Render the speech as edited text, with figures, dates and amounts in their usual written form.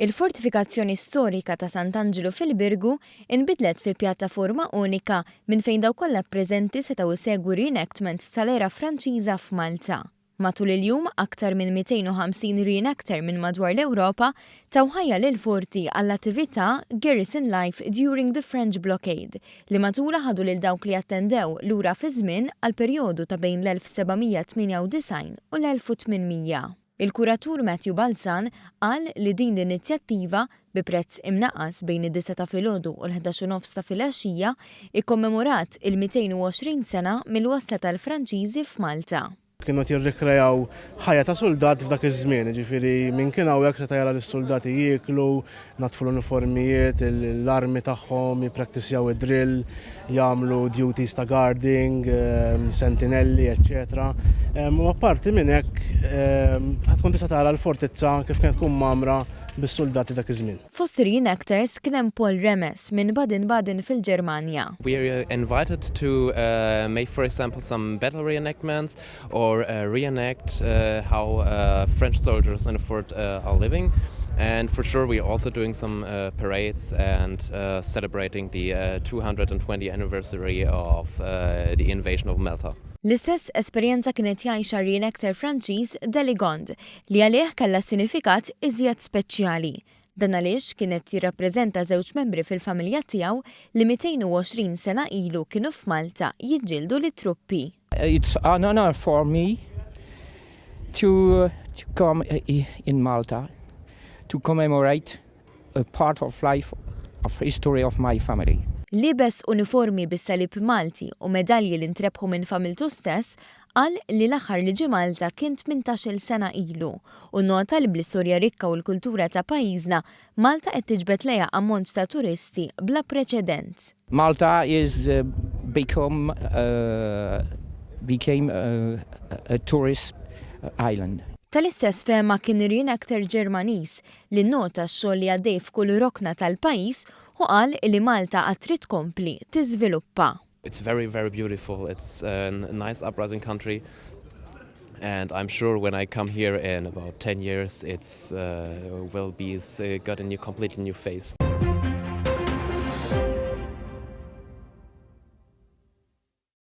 Il-fortifikazzjoni storika ta' Sant'Anġlu fil-Birgu inbidlet fi pjattaforma unika minn fejn dawk kollha preżenti setgħu jsegwu reenactment tal-era Franċiża f'Malta. Matul il-jum, aktar minn 250 reenactor minn madwar l-Ewropa taw ħajja lill-forti għall-attività Garrison Life During the French Blockade li matulha ħadu lil dawk li attendew lura fiż-żmien għall-perjodu ta' bejn l-1798 u l-1800. Il-kuratur Matthew Balzan qal li din l-inizjattiva, bi prezz imnaqqas bejn id-disgħa ta' filgħodu u l-11 u nofs ta' filgħaxija, ikkommemorat il-220 sena mill-wasla tal-Franċiżi f'Malta. Kienu qed jirrikreaw ħajja ta' suldat f'dak iż-żmien, jiġifieri min kien hawnhekk seta' jara lis-suldati jieklu, naddfu l-uniformijiet, l-armi tagħhom, jippraktisjaw id-drill, jagħmlu duties ta' guarding, sentinelli, eċċetera. U apparti minn hekk, ħa tkun tista' tara l-fortizza kif kienet tkun mgħammra bis-suldati dak iż-żmien. Fost ir-reenactors kien hemm Paul Remes minn Baden-Baden fil-Ġermanja. We are invited to make for example some battle reenactments or reenact how French soldiers in the fort are living and for sure we are also doing some parades and celebrating the 220 anniversary of the invasion of Malta. L-istess esperjenza kien qed jgħixha r-reenactor Franċiż Deligond li għalih kellha sinifikat iżjed speċjali. Dan għaliex kien qed jirrappreżenta żewġ membri fil-familja tiegħu li 220 sena ilu kienu f'Malta jiġġieldu lit-truppi. It's an honor for me to, to come in Malta to commemorate a part of life of history of my family. Liebes uniformi bis-salib Malti u medalji li ntrebħu minn familtu stess, qal li l-aħħar li ġie Malta kien 18-il sena ilu u nota li bl-istorja rikka u l-kultura ta' pajjiżna, Malta qed tiġbed lejha ammont ta' turisti bla preċedent. Malta is become became a tourist island. Tal-istess fehma kien reenactor Ġermaniż li nnota x-xogħol li għaddej f'kull rokna tal-pajjiż u qal li Malta għad trid tkompli tiżviluppa. It's very very beautiful, it's a nice uprising country and I'm sure when I come here in about 10 years it's will be got a new completely new face.